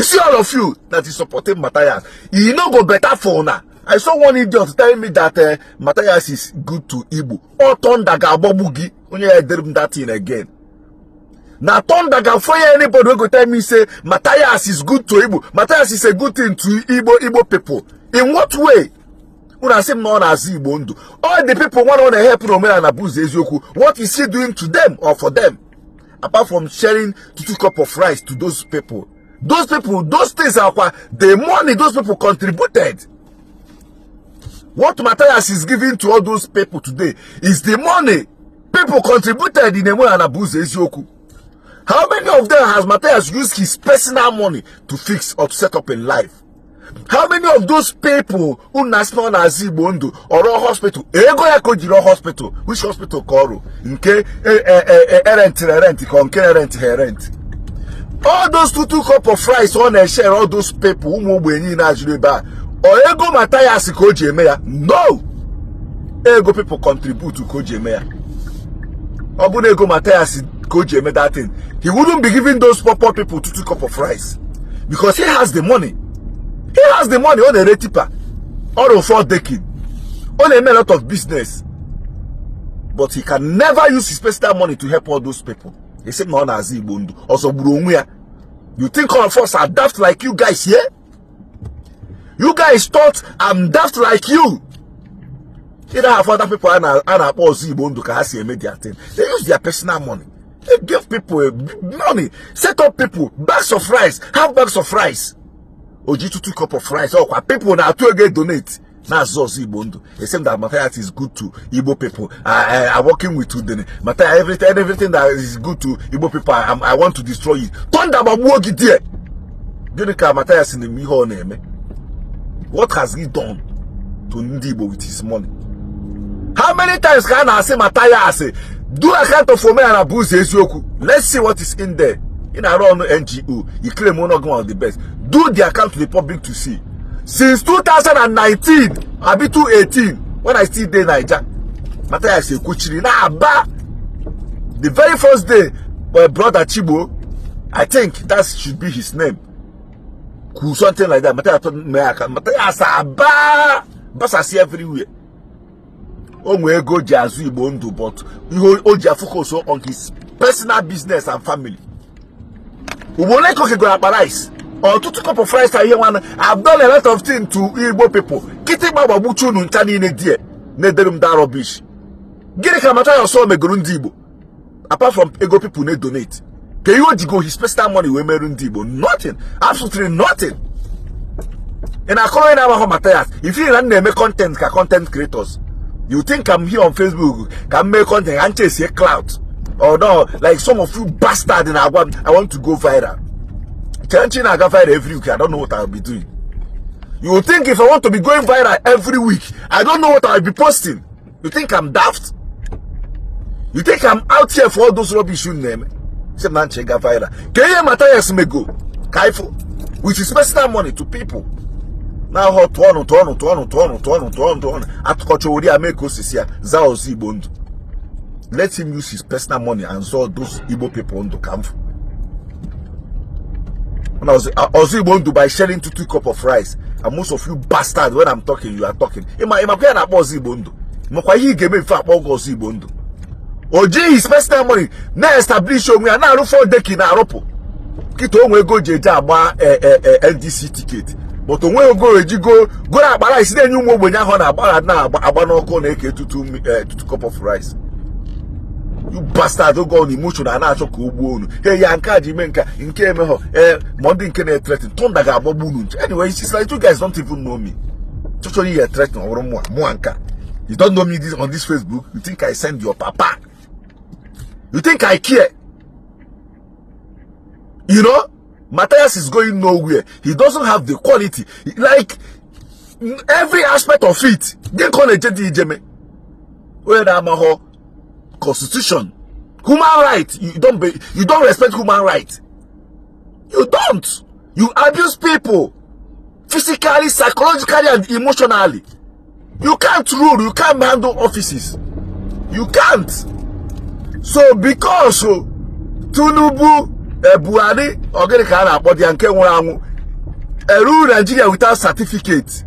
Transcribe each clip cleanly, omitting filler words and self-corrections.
see all of you that is supporting Mathias. You no go better for now. I saw one idiot telling me that Mathias is good to Igbo. Or Tondaga Bobugi. Only I did that thing again. Now Tondaga fire anybody who go tell me say Mathias is good to Igbo. Mathias is a good thing to Igbo people. In what way? When I say known as Igbo, all the people want to help Romeo and Mathias Ekperima. What is he doing to them or for them? Apart from sharing 2 cups of rice to those people. Those people, those things are the money those people contributed. What Mathias is giving to all those people today is the money people contributed in Romeo and Mathias Ekperima. How many of them has Mathias used his personal money to fix or set up in life? How many of those people who national as Igbo or a hospital? Ego ya kojiro hospital. Which hospital koro? Nke rent. All those 2 cups of rice on a share, all those people who move in Nigeria. Or ego Mathias koji emeya? No. Ego people contribute to koji emeya. Obun ego Mathias koji eme that thing. He wouldn't be giving those poor people 2 cups of rice because he has the money. He has the money on a retipa, on a 4 decade, on a lot of business. But he can never use his personal money to help all those people. He said, no, also, you think all of us are daft like you guys here? You guys thought I'm daft like you. They don't have other people and they use their personal money. They give people money, set up people, bags of rice, have bags of rice. Oji 2 cups of rice. Oh, people now to get donate. Now Zozi Bondo. They say that Mathias is good to Igbo people. I working with you. Mathias, everything that is good to Igbo people, I want to destroy it. Thunder Babuogi there. Do you know Mathias in the Miho name? What has he done to Igbo with his money? How many times can I say Mathias do account of me and Mathias Ekperima? Let's see what is in there. In our own NGO, you claim one of the best. Do the account to the public to see. Since 2019, I be 2018, when I still there Naija, Mathias Ekperima, the very first day, my brother Chibo, I think that should be his name. Something like that. Mathias Abba, Basasi everywhere. Onwe go Jazu Ibondo, but he hold focus on his personal business and family. Or 2 cups of rice I hear one. I've done a lot of things to Igbo people. Kitty Baba Buchu Nuntani in a dear. Nederum da rubbish. Get a Mathias so me Grundibo. Apart from Igbo people need donate. Can you go his personal money we Merundibo? Nothing. Absolutely nothing. And I call in Mathias. If you don't make content creators, you think I'm here on Facebook, can make content and chase a clout. Or no, like some of you bastard and I want to go viral. Chanting I go viral every week. I don't know what I'll be doing. You think if I want to be going viral every week, I don't know what I'll be posting. You think I'm daft? You think I'm out here for all those rubbish you name? Say man chega viral. Can Mathias me go? Kaifo with his personal money to people. Now hot one at Kochori Ameko Sisia Zaozi Bond. Let him use his personal money and so those Igbo people on the camp. When I was able to by sharing 2 cups of rice, and most of you bastards, when I'm talking, you are talking. Oji his personal money. Now establish me and now for decking a ropo. Kito we go jeja ba NDC ticket. But when we go na bala is then you mo bonya ho na bala na abano ko na eke 2 cups of rice. You bastard don't go on emotion and I talk unu. Hey yanka jimenka nke eme ho Monday nke na threaten tonda ga agbabunu. Anyway, it's like you guys don't even know me. Totally you threaten or mo anka. You don't know me on this Facebook. You think I send your papa? You think I care? You know, Mathias is going nowhere. He doesn't have the quality. Like every aspect of it. They call it Constitution, human right. You don't respect human right. You don't. You abuse people physically, psychologically, and emotionally. You can't rule. You can't handle offices. You can't. So because Tinubu, Buhari, rule Nigeria without certificate.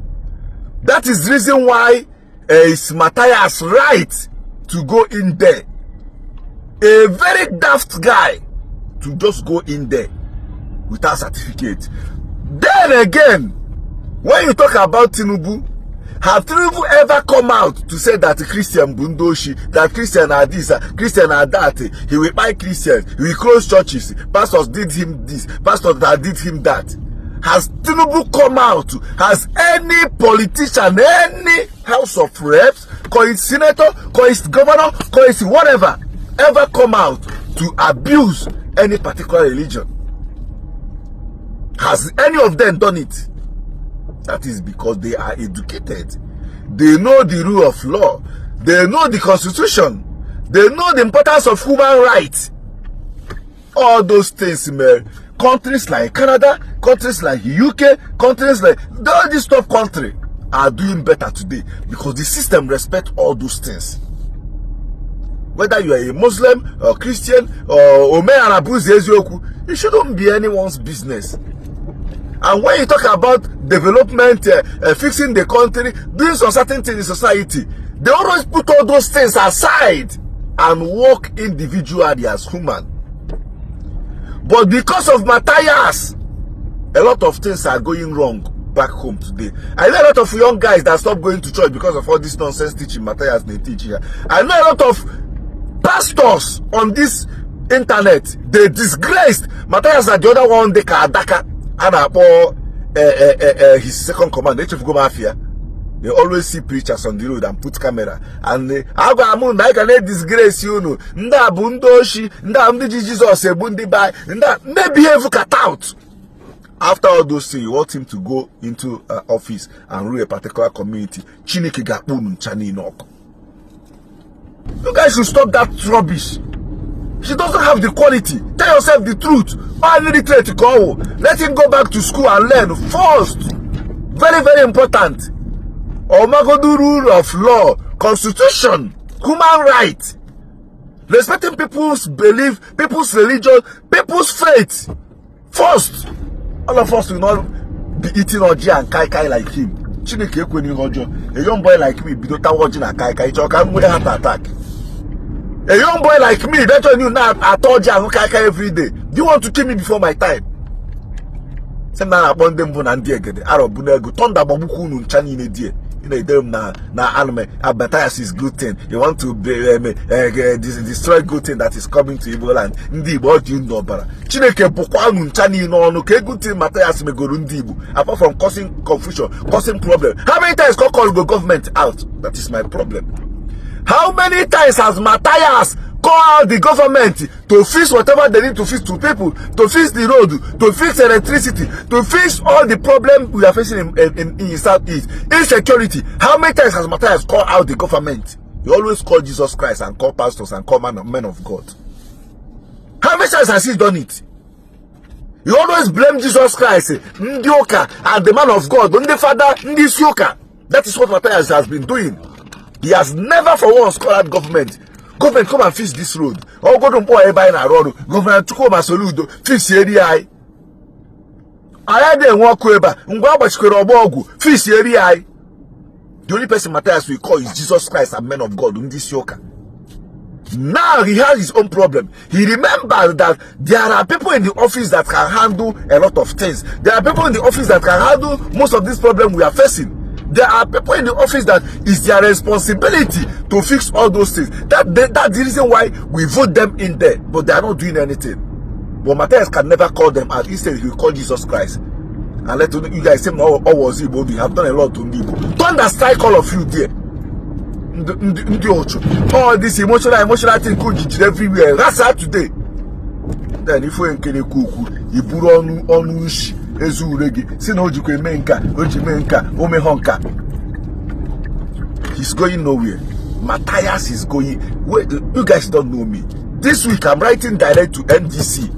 That is the reason why it's Mathias right to go in there. A very daft guy to just go in there without certificate. Then again, when you talk about Enugu, have Tinubu ever come out to say that Christian Bundoshi, that Christian are this, Christian are that, he will buy Christians, he will close churches, pastors did him this, pastors that did him that? Has Tinubu come out? Has any politician, any House of Reps, call it senator, call it governor, call it whatever, ever come out to abuse any particular religion? Has any of them done it? That is because they are educated. They know the rule of law. They know the constitution. They know the importance of human rights. All those things, man. Countries like Canada, countries like UK, countries like all these top countries are doing better today because the system respects all those things. Whether you are a Muslim or Christian or Mathias Ezeaku, it shouldn't be anyone's business. And when you talk about development, fixing the country, doing some certain things in society, they always put all those things aside and work individually as human. But because of Mathias, a lot of things are going wrong back home today. I know a lot of young guys that stop going to church because of all this nonsense teaching Mathias they teach here. I know a lot of pastors on this internet, they disgraced Mathias at the other one, they Kadaka. And his second command, the chief of mafia, they always see preachers on the road and put camera. And they disgrace you know. Nda bundoshi, nda Jesus bundi by, nda may behave cut out. After all those things, you want him to go into office and rule a particular community. Chineke gapun chani nok. You guys should stop that rubbish. She doesn't have the quality. Tell yourself the truth. I need it to go. Let him go back to school and learn first. Very, very important. Omagodu rule of law, constitution, human rights, respecting people's belief, people's religion, people's faith. First, all of us will not be eating oji and kai kai like him. Chineke ekweni hojo. A young boy like me, be dota oji na kai kai. Choka mwe heart attack. A young boy like me, that's when you now I told you I'm every day. Do you want to kill me before my time? Same now upon them bone and dear get Arab bunego thunder babuku nun chani in a dear. You know them na anime Mathias is good thing. You want to destroy good thing that is coming to Igbo land. Ndi what do you know bara? Chineke bukwa nun chani no no ke good thing Mathias me go rundi Igbo. Apart from causing confusion, causing problem. How many times call the government out? That is my problem. How many times has Mathias called the government to fix whatever they need to fix to people, to fix the road, to fix electricity, to fix all the problems we are facing in Southeast? Insecurity. How many times has Mathias called out the government? He always call Jesus Christ and call pastors and call men of God. How many times has he done it? You always blame Jesus Christ, Ndioka, and the man of God, Ndi Father, Ndi Sioka. That is what Mathias has been doing. He has never for once called out government. Government, come and fix this road. Oh, go to Mpoa in a road. Government, come and soludo. Fix the area. I had them walk over. Fix the area. The only person Mathias will call is Jesus Christ and men of God. Now he has his own problem. He remembers that there are people in the office that can handle a lot of things. There are people in the office that can handle most of this problem we are facing. There are people in the office that is their responsibility to fix all those things. That's the reason why we vote them in there, but they are not doing anything. But Mathias can never call them out. Instead, he will call Jesus Christ and let you guys say, "Oh, was Igbo? We have done a lot to Igbo." Thunder strike all of you there. All this emotional thing could everywhere. That's how today. Then if we can kuku, you put on Ezuregi, see no Jukemenka, Ojimenka, Omehonka. He's going nowhere. Mathias is going. Wait, you guys don't know me. This week I'm writing direct to NDC.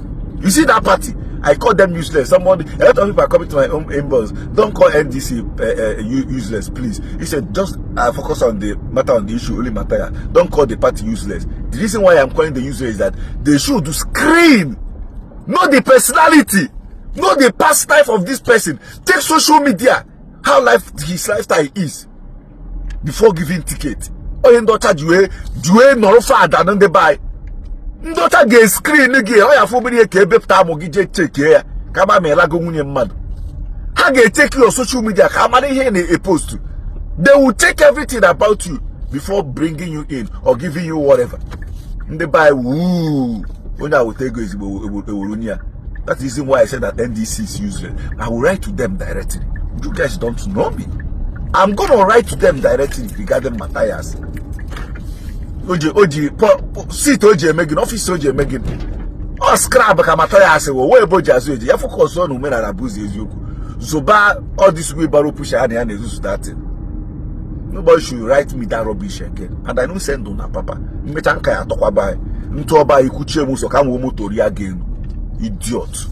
You see that party? I call them useless. Somebody, a lot of people are coming to my own inbox. Don't call NDC useless, please. He said just focus on the matter, on the issue, only Mathias. Don't call the party useless. The reason why I'm calling the useless is that they should screen, not the personality. Know the past life of this person. Take social media, how his lifestyle is, before giving ticket. Oh, in daughter, Due no father than the buy. Daughter get screen again. Oh, ya for me kebe time gije check here. Kama me lago munye mad. How they take your social media? Kama ne here a post. They will take everything about you before bringing you in or giving you whatever. They buy woo. When I will take is that's the reason why I said that NDC is useless. I will write to them directly. You guys don't know me. I'm gonna write to them directly regarding Mathias. Sit OJ Megan, office OJ Megan. Oh, scrap Mathias. Where Bojas? You focus on women and abuse Ezeaku. Zoba, all this way baro push and starting. Nobody should write me that rubbish again. And I don't send on a papa. Metanka ya talk about. Ntoba ikuche muso kama motori again. Idiot.